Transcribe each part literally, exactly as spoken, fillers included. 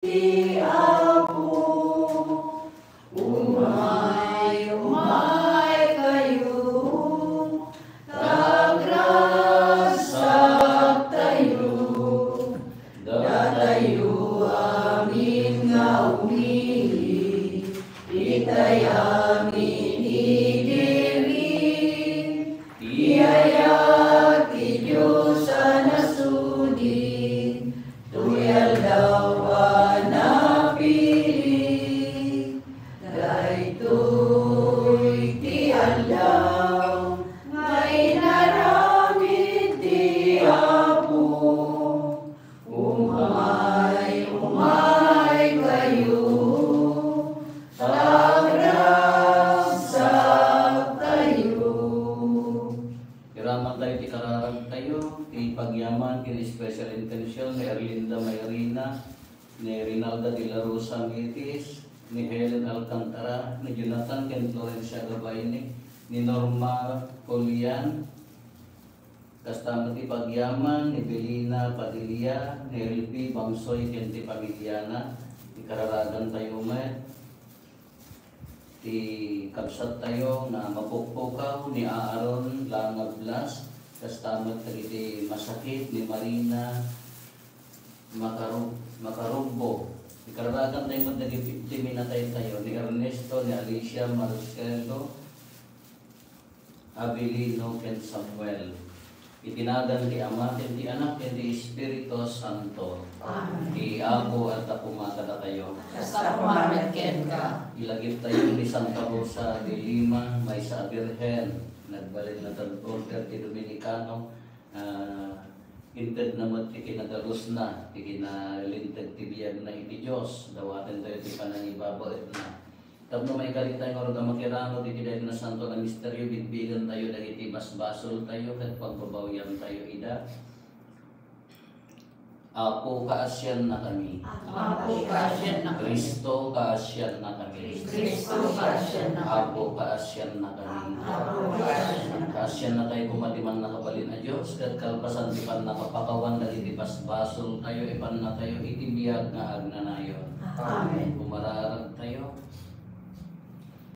ti Apo. Umay, umay kayo, ta agrasaktayo. Datayo amin nga umili, itay amin idiri. Ti ayat ti Dios a nasudi, toy aldaw a napili. Daytoy ti aldaw nga inaramid ti Apo. Umay, umay kayo, ta agrasaktayo. Iraman tayo ti kararag tayo, ti pagyaman, ti special intention ni Erlinda Mayrina, ni Rinalda de la Rosa Mitis, ni Helen Alcantara, ni Jonathan ken Florencia Gabayne, ni Norma Julian, kasta met ti pagyaman ni Belina Padilla, ni Elvie Bangsoy ken ti pamiliana, ikararagan tayo met. Ti kabsat tayo nga mapukpukaw ni Aaron Langa Blas, kasta met dagiti masakit ni Marina Makarub-, Makarubbo. Ikararagan tayo met dagiti minatay tayo ni Ernesto, ni Alicia, Marcelo, Abilino ken Samuel. Iti nagan ti Ama, ken ti Anak, ken ti Espiritu Santo. Amen. Ti Apo adda koma kadakayo. Kasta koma met kenka. Ilagiptayo ni Santa Rosa de Lima, maysa a birhen. Nagbalin nga third order ti Dominicano. Ah, intedna met ti kinadalosna, ti kinalinteg ti biagna iti Dios. Dawatentayo ti panangibabaetna. Tapno maikaritay ngarud a makirano iti daytoy a santo a misterio, bigbigentayo dagiti basbasoltayo ket pagbabawiantayo ida. Apo, kaasiannakami. Apo, kaasiannakami. Cristo, kaasiannakami. Cristo, kaasiannakami. Apo, kaasiannakami. Apo, kaasiannakami. Kaasiannatayo koma ti mannakabalin a Dios, ket kalpasan ti pannakapakawan dagiti basbasoltayo, ipannatayo iti biag nga agnanayon. Amen. Umararagtayo.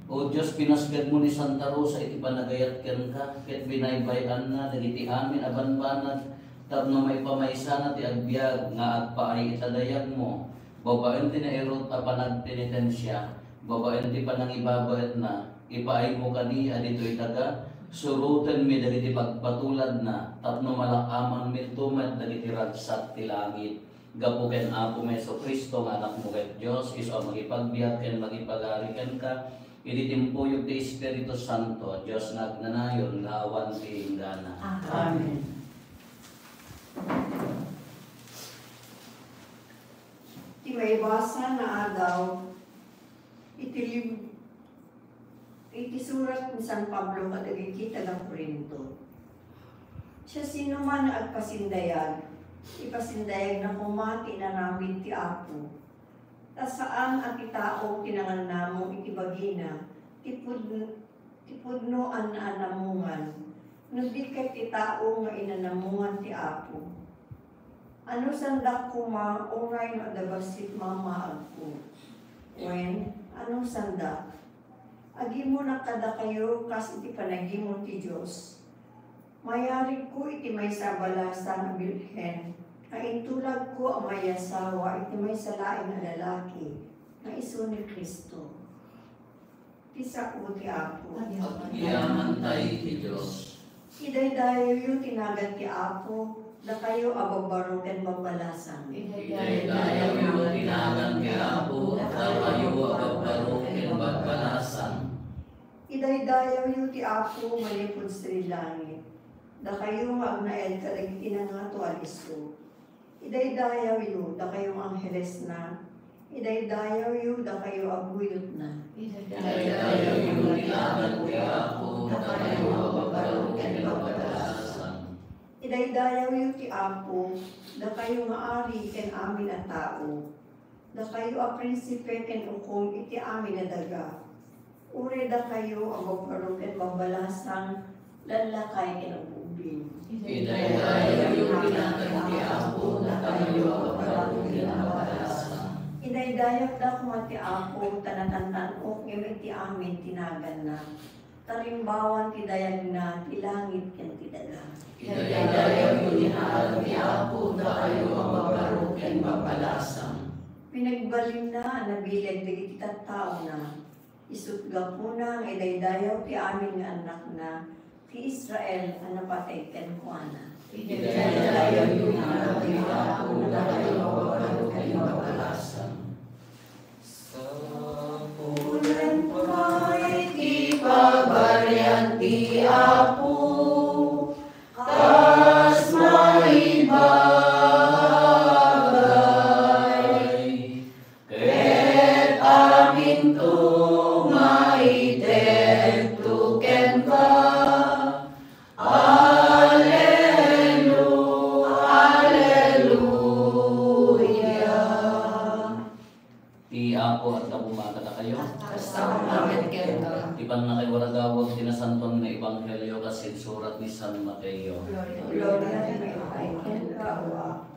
O Dios, pinasgedmo ni Santa Rosa iti panagayat kenka, ket binaybay-anna dagiti amin a banbanag tapno maipamaysana ti agbiag nga agpaay ita dayagmo, babaen ti nairut a panagpenitensia, babaen ti panangibabaetna, ipaaymo kadi a ditoy daga, surotenmi dagiti pagpatuladna, tapno malak-amanminto met dagiti ragsak ti langit. Gapu ken Apomi Jesu-Cristo nga Anakmo ket Dios, isu a mangipagbiag ken mangipagari kenka, iti timpuyog ti Espiritu Santo, Dios nga agnanayon nga awan ti inggana. Amen. Ti maibasa nga aldaw, iti lib-, iti surat ni San Pablo kadagiti taga-Corinto. Siasinoman nga agpasindayag, ipasindayagna koma ti inaramid ti Apo. Ta saan a ti tao ti nangannamo iti bagina, ti pud-, ti pudno a naanamongan, no di ket ti tao nga inanamongan ti Apo. Anusandak koma uray no adda bassit mamaagko? Wen, anusandak? Agimonak kadakayo kas iti panagimo ti Dios. Mayarigko iti maysa a balasang a birhen, nga intulagko a maiyasawa iti maysa laeng a lalaki, nga isu ni Cristo. Ti sao ti Apo. Agyamantay ti Dios. Idaydayawyo ti nagan ti Apo, dakayo a babbaro ken babbalasang. Idaydayawyo ti nagan ti Apo, dakayo a babbaro ken babbalasang. Idaydayawyo ti Apo manipud sadi langit, dakayo nga agnaed kadagiti nangato a disso. Idaydayawyo, dakayo nga anghelesna. Idaydayawyo, dakayo a buyotna. Idaydayawyo ti nagan ti Apo, dakayo a babbaro ken babbalasang. Idaydayawyo ti Apo, dakayo nga ari ken amin a tao. Dakayo a prinsipe ken ukom iti amin a daga. Uray dakayo a babbaro ken babbalasang, lallakay ken abugbin. Idaydayawyo ti nagan ti Apo, dakayo a babbaro ken babbalasang. Idayagda koma ti Apo, ta natantan-ok ngem iti amin ti naganna. Tarimbawan ti dayagna ti langit ken ti daga. Idaydayaw ti ngaran ti Apo, dakayo a mabaro ken mapalasang. Pinagbalinna a nabileg dagiti tattaona. Isut' gapuna nga idaydayaw ti amin nga annakna, ti Israel a napateg kenkuana. Idaydayaw ti ngaran ti Apo, dakayo a mabaro ken mapalasang. Sapulen pay ti Pagarian ti Apo, kas maibagay, ket aminto nga itedto kenka. Alelu-, Aleluya. Ti Apo adda koma kadakayo. Kasta met kenka. Ti pannakaiwaragawag ti Nasantoan nga Ebanghelio kas insurat ni San Mateo. Gloria kenka, O Apo.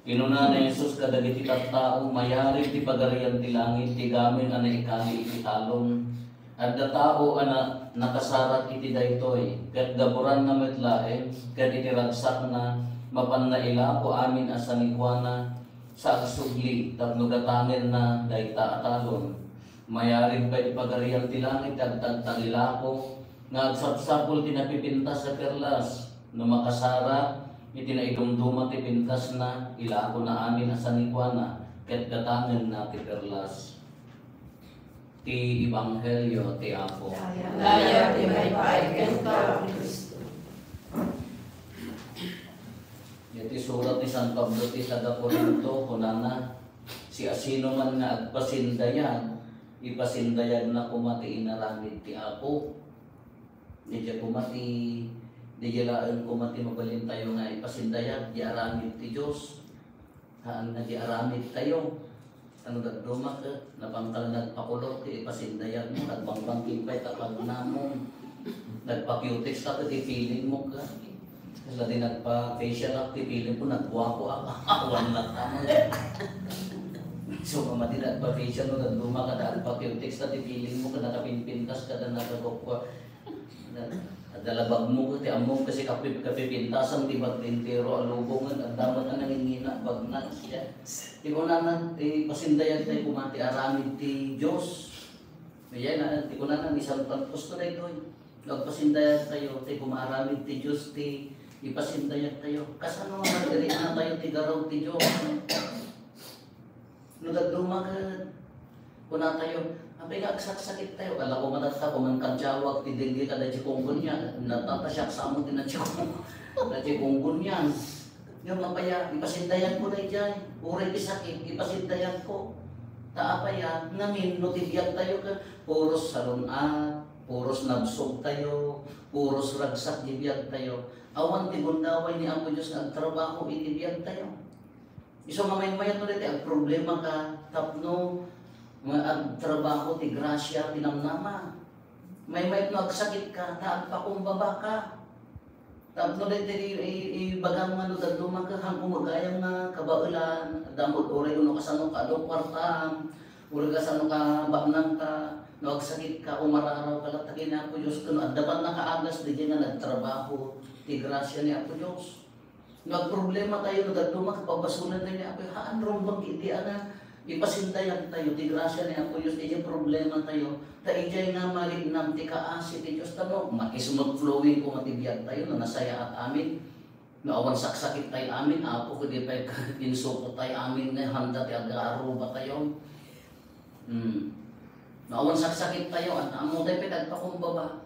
Kinuna ni Jesus kadagiti tattao, "Mayarig ti Pagarian ti Langit ti gamin a naikali iti talon. Adda tao a na-, nakasarak iti daytoy, ket gaburanna met laeng, ket iti ragsakna, mapanna ilako amin a sanikuana sa agsubli tapno gatangenna dayta a talon. Mayarig pay ti Pagarian ti Langit ti agtagtagilako nga agsapsapul ti napipintas a perlas. No makasarak iti naidumduma ti pintasna, ilakona amin a sanikuana, ket gatangenna ti perlas." Ti Ebanghelio ti Apo. Dayag ti maipay kenka, Cristo. Iti surat ni San Pablo ti taga-Corinto, kunana, "Siasinoman nga agpasindayag, ipasindayagna koma ti inaramid ti Apo." Daydiay koma ti, daydiay laeng koma ti mabalintayo nga ipasindayag, di aramid ti Dios. Haan nga di aramidtayo. Ano dadduma ket, napangkal nagpakulor ti ipasindayagmo, nagbangbangkit pay ta pagnamong. Nagpa-cutex ka ket ipilingmo ket. Kasla di nagpa-facial ak, ti pilingko, nagguapo ak. Awan latta met. So, koma di nagpa-facial no dadduma ka, nagpa-cutex ka, ti pilingmo ket nakapinpintas ka, da nagagukua. Adda labagmo ket ti ammom kasi kapi-, kapipintasan ti bag ti entero a lubongen, adda met a nangingina, bagna siya. Ti kunana, ti pasindayagtayo koma ti aramid ti Dios. Kaya na, ti kunana ni San Francisco daytoy, "Agpasindayagtayo, ti koma aramid ti Dios ti ipasindayagtayo." Kasano nga magdirianatayo ti garaw ti Dios? No dadduma ket kunatayo, "Apay nga agsaksakittayo?" Kala ko matatta, kuman kadiawak ti dengue kada chikungunya. Natata siak sa amo ti na-chikungunya. Na-chikungunya. Ngem apay a, ipasindayagko daydiay. Uray ti sakit, ipasindayagko. Ta apay a, ngamin no ti biagtayo ket puros salun-at, puros nabsogtayo, puros ragsak ti biagtayo. Awan ti gundaway ni Apo Dios nga agtrabaho iti biagtayo. Isu nga maymayat no daytoy agproblemaka tapno nga agtrabaho ti grasia ti namnama. Maymayat no agsakitka ta agpakumbabaka. Tapno daytoy i-, i-, ibagam nga no dadduma ket haanko gayam nga kabaelan, adda met uray no kasano ka adu kuartam, uray kasano ka baknangta, no agsakitka, umararaw ka latta ken ni Apo Dios, ken adda pannakaagas daydiay nga nagtrabaho ti grasia ni Apo Dios. No agproblematayo, no dadduma ket pabasolentayo ni Apo, haan rumbeng iti a nga ipasindayagtayo ti grasia ni Apo Dios iti problematayo. Ta idiay nga mariknam ti kaasi ti Dios, ta no, makismooth flowing koma ti biagtayo, no nasayaat amin. No awan saksakittayo amin, Apo, ket di pay insupotay amin nga handa ti agarubatayo. Hmm. No awan saksakittayo, an-, ammotayo pay ti agpakumbaba.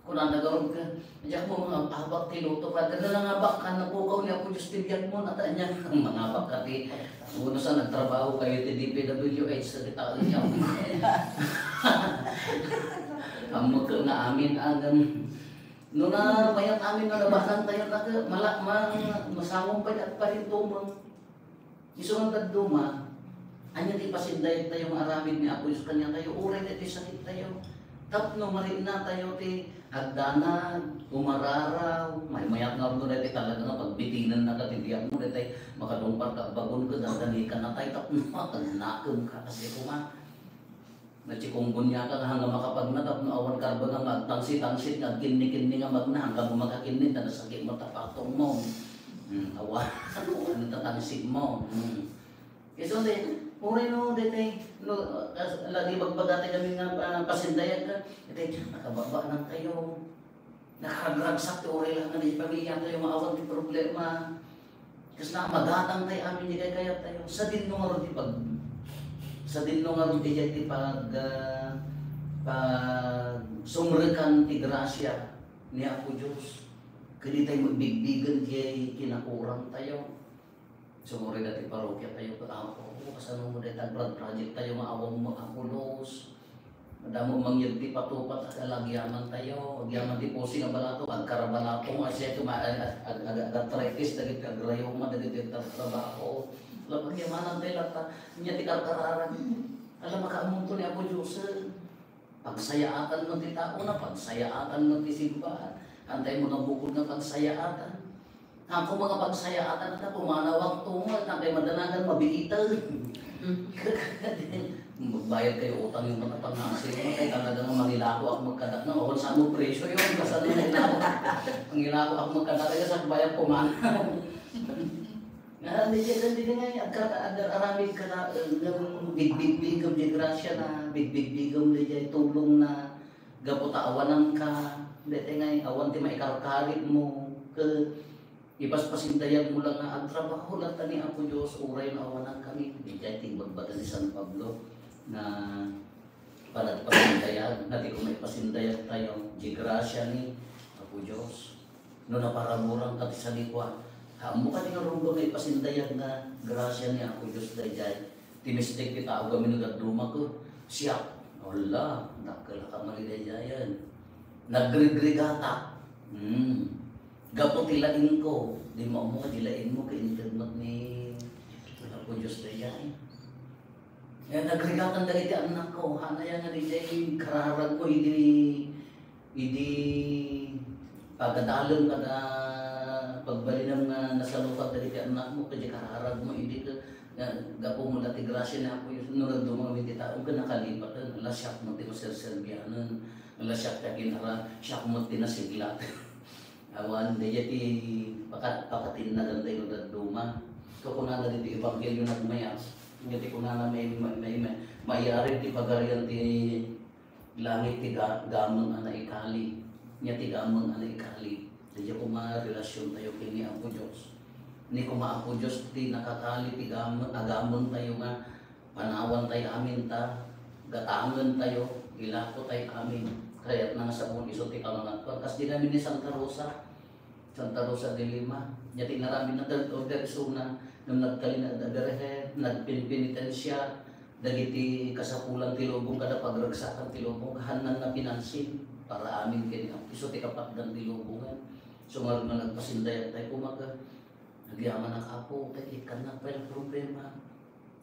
Kunana garud ket, "Diak mo mangabak ti luto, Father. No nangabak ka, napukaw ni Apo Dios ti biag mo, nata ania." Mangabak ka ti, uno sa nagtrabaho kayo ti D P W H, sa kita niya. Ammo ka nga amin, agam. No na, mayat amin nga nabakan tayo, na ka, mala-, ma-, masangom pa niya, pa rin tumang. Isu nga dadduma, ania ti ipasindayagtayo nga aramid ni Apo Dios kaniatayo, uray daytoy sakittayo. Tapno mariknatayo ti agdanag, umararaw, maymayat nga runo daytoy talaga nga pagbitinennaka ti biagmo, daytoy makadungparka a bagon ket agdanikannatay tapno agnakem ka, kas di koma. Natsikonggoniaka nga hangga makapagna tapno awan karbangan nga agtangsi-tangsit nga agkinni-kinni nga magna, hangga mo makakinni ta nasakit mo ta patong mo. Hmm, awan, ano ta tangsit mo. Hmm. Isu daytoy, uray no, daytoy, no, kas-, lagi bagbagatayo kami nga, ah, pasindayag ka, daytoy, nakababa lang tayo. Nakaragragsak ti uray lang nga di pamilya tayo, maawan ti problema. Kas na, magatang tayo amin di kay kayat tayo. Sadino nga run ti pag-, sadino nga run ti, ti pag, ah, pag sumrekan ti grasya ni Apo Dios. Kadi tayo magbigbigan ti kinakurang tayo. Sumurida ti parokia tayo ket, Apo, kasano mo dayta blood project tayo nga awan mo a pulos? Madamo mangyeg ti patupat a agyaman tayo, agyaman ti pusi nga balato, agkarabalato nga siya, ag-, ag-, ag-, ag-arthritis, dagiti agrayoma, dagiti agtratrabaho. Alam, agyamanan tayo latta, nia ti karkararan. Alam, makaamunto ni Apo Dios, eh. Pagsayaatan mo ti tao na, pagsayaatan mo ti simbahan. Antay mo nga bukod nga pagsayaatan. Ako mga pagsayaatan ta, pumanawag to nga, antay madanagan, mabiitan. Magbayad kayo utang yung mga panghasil mo, kay talagang mangilako ako magkadak na, o, saan mo presyo yun, kasal na nila. Mangilako ako magkadak, kaya sa bayad pumanaw. Nga, di siya, di nga, agkaka-, aramid ka na, eh, nga bigbigbigam di grasya na, bigbigbigam di jay tulong na, gapu ta awanan ka, dete nga, awan ti maikarkarit mo, ke, ipaspasindayag mo lang nga, agtrabaho lang ta ni Apo Dios, uray no awanan kami, di jay ti bagbata ni San Pablo, na panagpasindayag, nga ti kung maipasindayag tayo, di grasya ni Apo Dios. No naparamuran ka ti salikua, ammo kadi nga rumbeng nga ipasindayag nga grasya ni Apo Dios daydiay. Ti mistek ti tao gamin no dadduma ko, siak. Ala, dakkel a kamalidaydayan. Nagrigrigatak. Hmm. Gapu ti laing ko, di mo ammo nga di laing mo, kainted met ni Apo Dios daydiay. Eh, nagrigatan dagiti annak ko. Hanaya nga daydiay kararag mo idi, idi pagadalem kada pagbalinem nga nasalukag dagiti annak mo, kadi kararag mo idi ka, nga gapu mo dati grasia ni Apo Dios, no nagdumawin ti tao, nga nakalipaten, ala, siak mo ti maserserbianen, ala, siak ti aginara, siak mo ti nasiglat. Awan, daydiay ti paka-, pakatinnagan tayo dadduma. Kakunana diti ebanghelio nagmayat. Nga ti kunana may, may, may, may, maiarid ti pagarian ti langit ti ga-, gameng a naikali. Nia ti gameng a naikali. Daydiay koma relasion tayo ken ni Apo Dios. Ni koma Apo Dios ti nakakali ti gameng, a gameng tayo nga panawan tayo amin ta, gatangen tayo, ilako tayo amin. Kayat na nga sabon iso ti kamangatkuan. Kas di namin ni Santa Rosa, Santa Rosa de Lima. Nia ti inaramidna, third order isuna, ngem nagtalinaed a birhen, nagpinpenitensia, dagiti kasapulan ti lubong kada pagragsakan ti lubong, kahannan nga pinansin, para amin ken isu ti kapatdan ti lubongen. So, ngarud nga nagpasindayag tayo, kumaga, agyamanak, Apo, ta ikkannak pay la problema.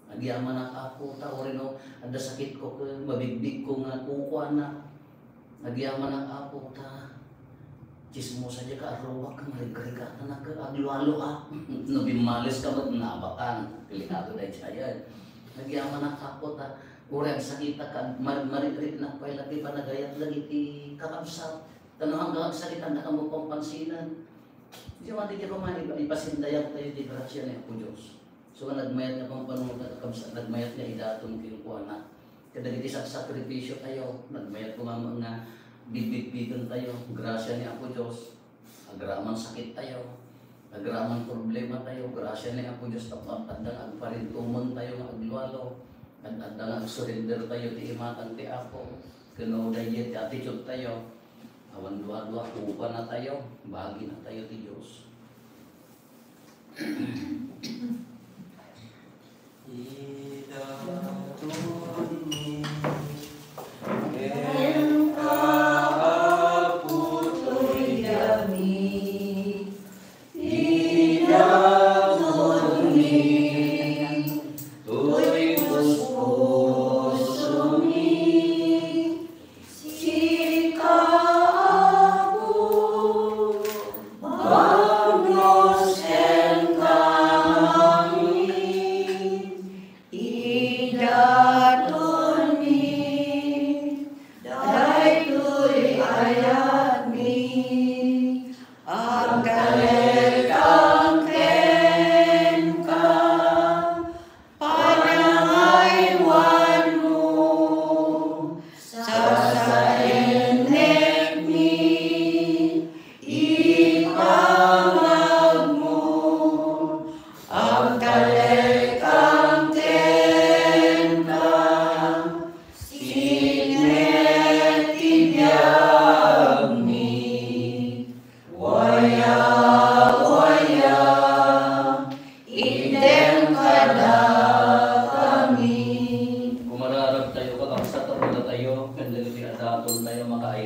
Agyamanak, Apo, ta uray no adda sakitko ken mabigbigko nga kukuanak. Agyamanak, Apo, ta tsismosa diay kaarruak ken marigrigatanak ken aglualoak. No bimmaliska met, nabakan. Delikado daydiay. Agyamanak, Apo, ta uray agsakitak ken mar-, maritritnak pay la ti panagayat dagiti kakabsat. Ta no hanggang agsakitan, daka mo pampansinan. Diay madi ti pamani, ipasindayag tayo ti grasia ni Apo Dios. So, nga nagmayat nga pampanunotan, kabsa-, nagmayat nga idaton kenkuana. Kadagiti saksakripisyo tayo, nagmayat koma nga bigbigbigen tayo, grasia ni Apo Dios, agraman sakit tayo, agraman problema tayo, grasia ni Apo Dios, tapno adda nga agparintumeng tayo nga aglualo, ad-, adda nga agsurrender tayo ti imatang ti Apo, ken no daydiay ti attitude tayo, awan dua-dua, upana tayo, bagina tayo ti Dios. Idatonmi kenka, Apo, toy kami. Idatonmi toy puspusomi.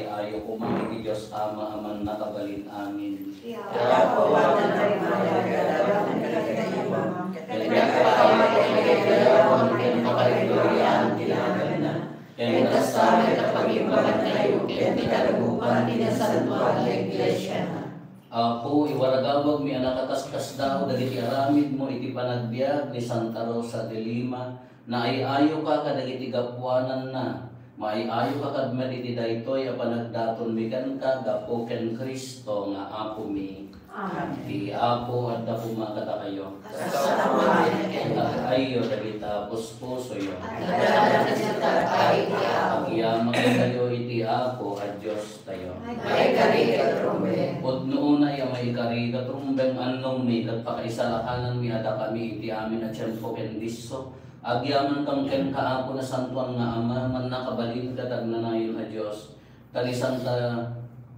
Ayo koma iti Dios Ama a Mannakabalin-amin. Ken kasta met a pagimbagantayo ken ti kadagupan ti nasantoan nga iglesia. Apo, iwaragawagmi a nakakas-, kasdaaw dagiti aramidmo iti panagbiag ni Santa Rosa de Lima, Naay-ayoka kadagiti gapuananna. Maay-ayoka kad met iti daytoy a panagdatonmi kenka gapu ken Cristo nga Apomi. Amen. Ti Apo adda koma kadakayo. Kasta met ken. Ag-ayyo dagita puspusoyo. Agyamankayo iti Apo a Diostayo. Maikari ket rumbeng. Pudno unay a maikari ket rumbeng, annongmi ket pakaisalakananmi a dakami iti amin a tiempo ken disso. Agyamankam kenka, Apo, nasantoan nga Ama, mannakabalin ket agnanayon a Dios. Ta ni Santa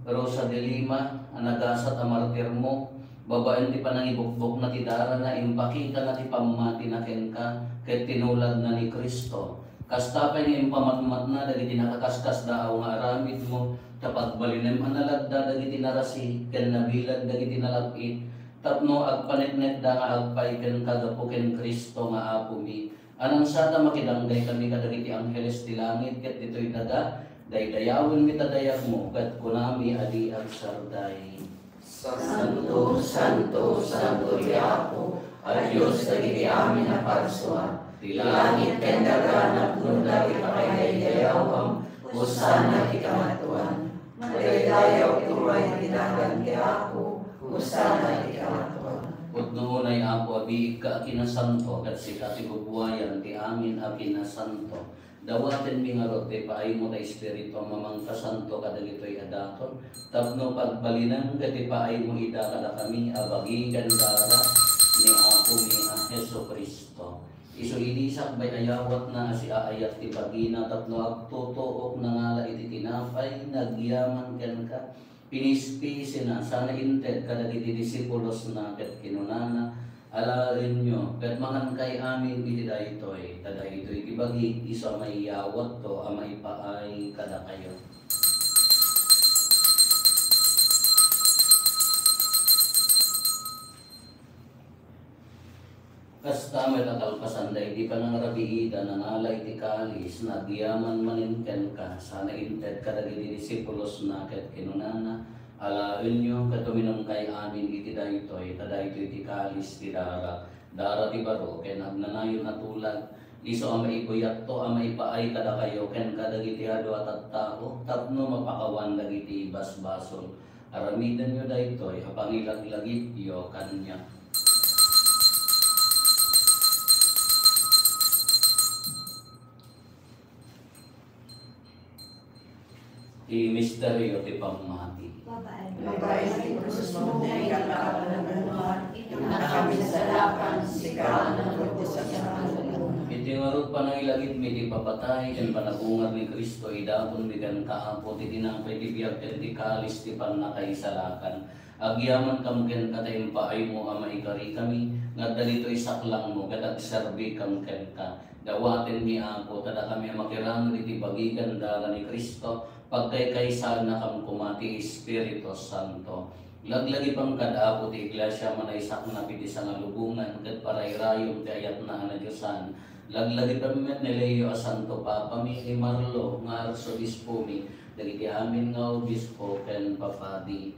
Rosa de Lima a nagasat a martirmo, babaen ti panangibukbokna ti darana, impakitana ti pammatina kenka, ket tinuladna ni Cristo. Kasta pay nga impamatmatna dagiti nakaskasdaaw nga aramidmo, ta pagbalinem a nalagda dagiti narasi ken nabilag dagiti nalab-it, tapno agpaneknekda nga agpaay kenka gapu ken Cristo nga Apomi. Anansa ta makidanggay kami kadagiti angheles ti langit ket ditoy daga, daydayawenmi ta dayagmo ket kunami a di agsarday. Santo, santo, santo ti Apo a Dios dagiti amin a parsua. Ti langit ken daga napnona ti pakaidaydayawan. Hosanna ti kamatuan. Madaydayaw ti umay iti nagan ti Apo. Hosanna ti kamatuan. Pudno unay, Apo, a biigka a kinasanto, ket sika ti bubuayan ti amin a kinasanto. Dawatenmi ngarud ti paaymo ta Espiritu a mamangkasanto kadagitoy a daton, tapno pagbalinem ket ipaaymo ida kadakami a bagi ken dara ni Apomi a Jesu-Cristo. Isu idi sakbay a yawatna a siaayat ti bagina tapno agtutuok, nangala iti tinapay, nagyaman kenka, pinispisina, sana inted kadagiti disipulosna ket kinunana, Alaenyo, ket mangankay amin iti daytoy, ta daytoy ti bagik, isu a maiyawatko a maipaay kadakayo. Kasta met a kalpasan daydi panangrabiida, nangala iti kalis, nagyaman manen kenka, sana inted kadagiti disipulosna ket kinunana, Alaenyo ket uminumkay amin iti daytoy, ta daytoy ti kalis ti dara, dara ti baro ken agnanayon a tulag, isu a maibuyatto a maipaay kadakayo ken kadagiti adu a tattao tapno mapakawan dagiti basbasol. Aramidenyo daytoy a pangilaglagipyo kaniak. Ti misterio ti pammati. Babaen ti krusmo ken kapalangan, innakami a salakan, sika a naglubosan a Ginoo. Iti ngarud panangilagipmi ti ipapatay ken panaggungar ni Cristo, idatonmi kenka, Apo, ti tinapay ti biag ken ti kalis ti pannakaisalakan. Agyamankam kenka ta impaaymo a maikarikami nga adda ditoy saklangmo ket agserbikam kenka. Dawatenmi, Apo, ta dakami a makiranod iti bagi ken dara ni Cristo, pagkaykaysaennakam koma ti Espiritu Santo. Laglagipem kad, Apo, ti Iglesia a manaysaknap iti sangalubongan ket parairayom ti ayatna a nadiosan. Laglagipem met ni Leo a Santo Papami, ni Marlo nga Arsobispomi, dagiti amin nga obispo ken papadi.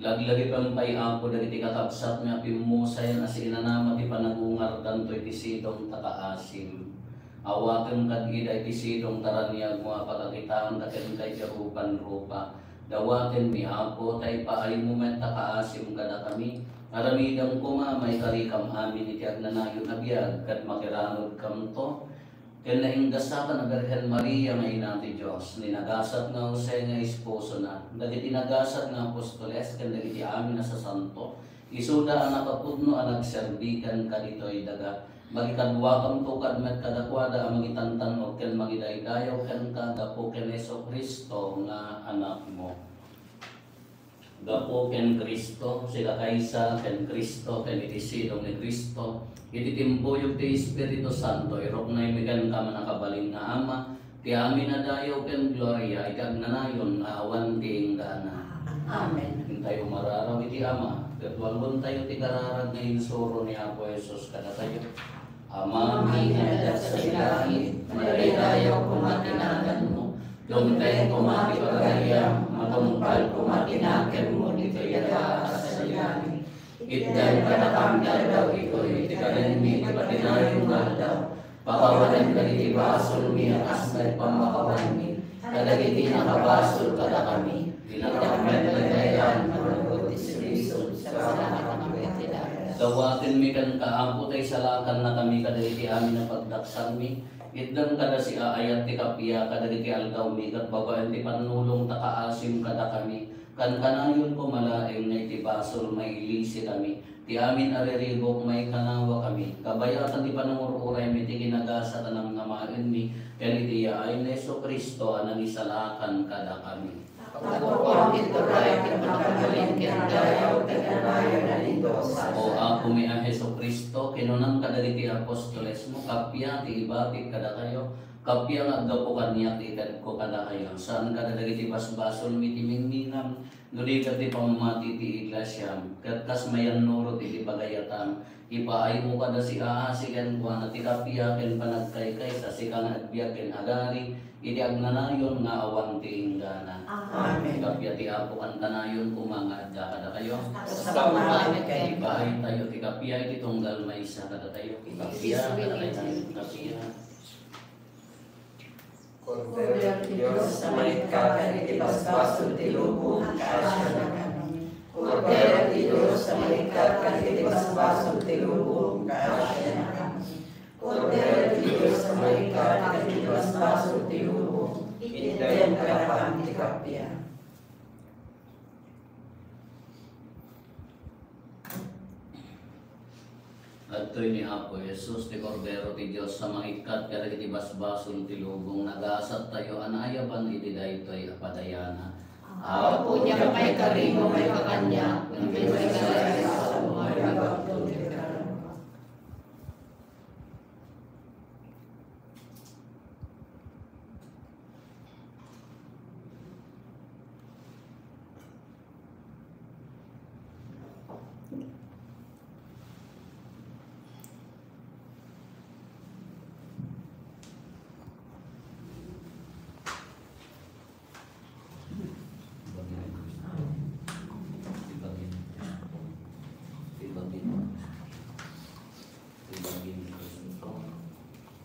Laglagipem pay, Apo, dagiti kakabsatmi a pimmusayan a siinanama ti panagungardanto iti sidong ta kaasim. Awatem kad ida iti sidong ta raniagmo a pagakitaenta kenka iti rupan-rupa. Dawatenmi, Apo, ta ipaaymo met ta kaasim kadakami. Aramidem koma a maikarikam amin iti agnanayon a biag ket makiranodkamto ken nainggasatan a Birhen Maria nga Ina ti Dios, ni nagasat nga Jose nga esposona, dagiti nagasat nga apostoles, ken dagiti amin a sasanto, isuda a nakapudno a nagserbi kenka ditoy daga. Makikaduakamto kad met kadakuada a mangitantan-ok ken mangidaydayaw kenka gapu ken Jesu-Cristo nga Anakmo. Gapu ken Cristo, sikakaysa ken Cristo, ken iti sidong ni Cristo, iti timpuyog ti Espiritu Santo, iruknoymi kenka, mannakabalin nga Ama, Ti amin a dayaw ken gloria iti agnanayon nga awan ti inggana. Amen. Intayo mararaw iti Ama, ket walontayo ti kararag nga insuro ni Apo Jesus kadatayo. Ama, Ama, nga adda sa langit, madaydayaw koma ti naganmo. Dumteng koma ti pagariam, matungpal koma ti nakemmo ditoy daga a kas iti langit. Itdan kadakami ti aldaw itoy ti kanenmi iti patinayon nga aldaw. Pakawanen dagiti basolmi a kas met pammakawanmi kadagiti nakabasol kadakami. Ti nakammet nga dayaw, managot ti serbision, salamat nga agdaydayaw. Dawatenmi kenka, Apo, ta isalakannakami kadagiti amin a pagdaksanmi. Itdan kada siaayat ti kappia kadagiti aldawmi ket babaen ti pannulong ta kaasim kadakami. Kankanayon koma laeng nga iti basol mailisikami. Ti amin a riribuk maikanawakami. Kabayatan ti panangur-uraymi ti ginagasat a namnamaenmi ken iti yaay ni Jesu-Cristo a nangisalakan kadakami. Tapno ti turay ken panagbalinak ken dayaw ken kanayon a Dios. O Apomi a Jesu-Cristo, kinunam kadagiti apostolesmo, kappia ti ibabik kadakayo, kappia nga aggapu kaniak ti itedko kadakayo. Saan kadagiti basbasolmi ti mingminam, no di ket ti pammati ti iglesiam, ket kas mayannurot iti pagayatam, ipaaymo kada siaasi kenkuana ti kappia ken panagkaykaysa, sika nga agbiag ken agari, iti agnanayon nga awan ti inggana. Amen. Kappia ti Apo kankanayon koma nga adda kadakayo. Kasla met kay. Ipaaytayo ti kappia iti tunggal maysa kadatayo. Kappia kadatayo, kappia. Kordero ti Dios a maikkat kadagiti basbasol ti lubong, kaasianakami. Kordero ti Dios a maikkat kadagiti basbasol ti lubong, kaasianakami. Kordero ti Dios a maikkat kadagiti basbasol ti lubong, itdem kadakami ti kappia. Adtoy ni Apo Jesus, ti Kordero ti Dios a mangikkat kadagiti basbasol ti lubong, nagasattayo a naayaban iti daytoy a padayana. Apo, diak maikari nga maikka kaniak, ngem ti maikari a sao nga ibagto ti kararagak. Ti bagi ni Cristo.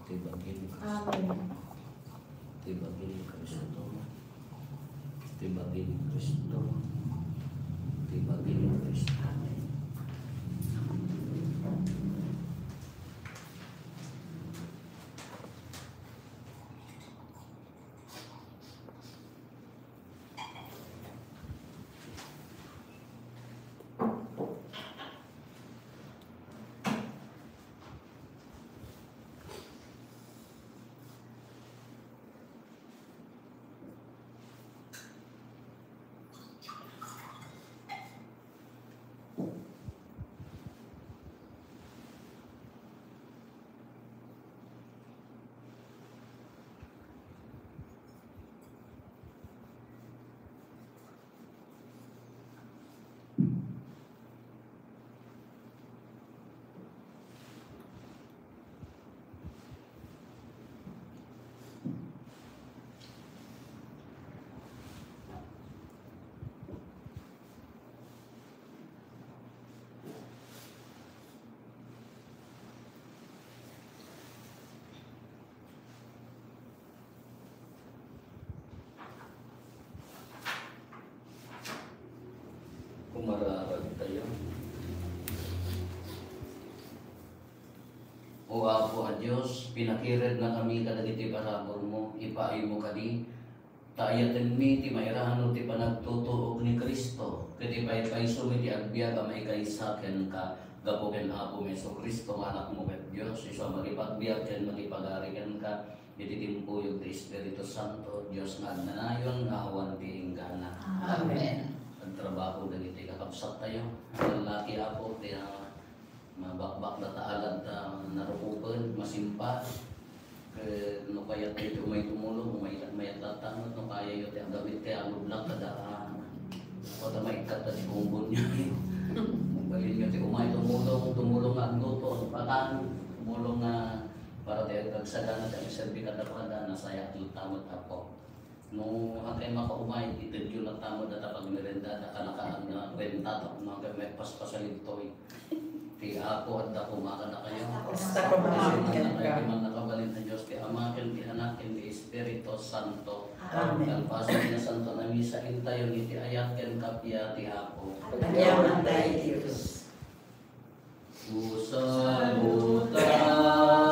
Ti bagi ni Cristo. Amen. Ti bagi ni Cristo. Ti bagi ni Cristo. Ti bagi ni Cristo. Amen. Umararag tayo. O Apo a Dios, pinakirednakami kadagiti paraburmo, ipaaymo kadi, ta ayatenmi ti mairano ti panagtutuok ni Cristo, ket ipaypaysomi ti agbiag a maikaysa kenka, gapu ken Apomi Jesu-Cristo nga Anakmo ket Dios, isu a makipagbiag ken makipagari kenka, iti timpuyog ti Espiritu Santo, Dios nga agnanayon nga awan ti inggana. Amen. Agtrabaho dagiti kakabsattayo. Ang laki, Apo, ti, ah, mabakbak da ta alad ta narukupen, masimpal. Ket no kayat ti umay Tumulong, may, mayat latta met no kayayo ti agawid ti alublak kada, ah, wata maikkat ta ti kumbonyo. Mabalinyo ti umay tumulong, tumulong nga agluto, pakan, tumulong nga para ti agagsagana ti agserbi kadakuada, nasayaat latta met, Apo. No, haankayo makaumay, itedyo latta met data pagmerienda, da kanakaan nga kuenta, tapno haankayo maipaspasalitoy. Ti Apo adda koma kadakayo. Kasta koma kadakayo. Ti mannakabalin a Dios, ti Ama, ken ti Anak, ken ti Espiritu Santo. Amen. Kalpasan nga Santo a Misa, intayon iti ayat ken kappia ti Apo. Agyamankami, Dios. Pusa, luta.